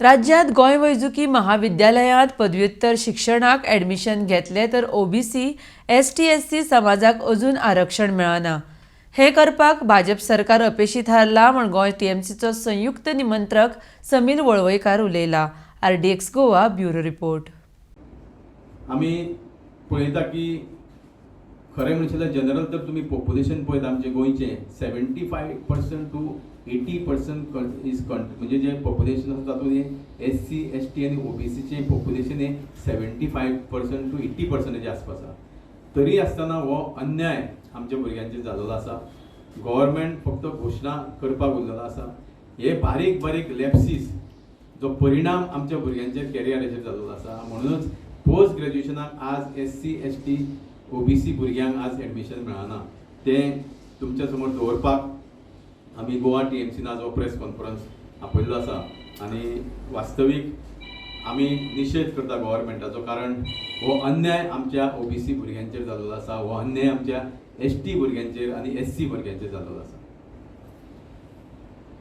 राज्यांत गोंय वैजकी महाविद्यालयांत पदव्युत्तर शिक्षणाक ॲडमिशन घेतले तर ओबीसी, एसटी, एससी समाजाक अजून आरक्षण मेळना. हें करपाक भाजप सरकार अपेशी थारला म्हूण गोंय टीएमसीचो संयुक्त निमंत्रक समील वळवयकार उलयला. RDX Goa, bureau report. आमी पळयता की खरें म्हणशें जाल्यार जनरल तर तुमी पॉप्युलेशन पळयता आमचें गोंयचें, 75% to 80% is म्हणजे जे पॉप्युलेशन आसा तातूंत हे एस सी, एस टी आनी ओबीसीचें पॉप्युलेशन हे 75% टू 80 पर्संटाच्या आसपास आसा. तरी आसतना हो अन्याय आमच्या भुरग्यांचेर जाल्लो आसा. गव्हर्मेंट फक्त घोशणा करपाक उरलेलो आसा. हे बारीक बारीक लॅप्सीस जो परिणाम आमच्या भुरग्यांचेर, कॅरियराचेर जाल्लो आसा. म्हणूनच पोस्ट ग्रॅज्युएशनाक आज S C, S T, OBC भुरग्यांक आज एडमिशन मेळना. तें तुमच्या समोर दवरपाक आमी गोवा टीएमसीन आज हो प्रेस कॉन्फरन्स आपयल्लो आसा आनी वास्तवीक आमी निशेध करता गव्हर्मेंटाचो, कारण हो अन्याय आमच्या ओबीसी भुरग्यांचेर जाल्लो आसा, हो अन्याय आमच्या एस टी भुरग्यांचेर आनी एस सी भुरग्यांचेर जाल्लो आसा.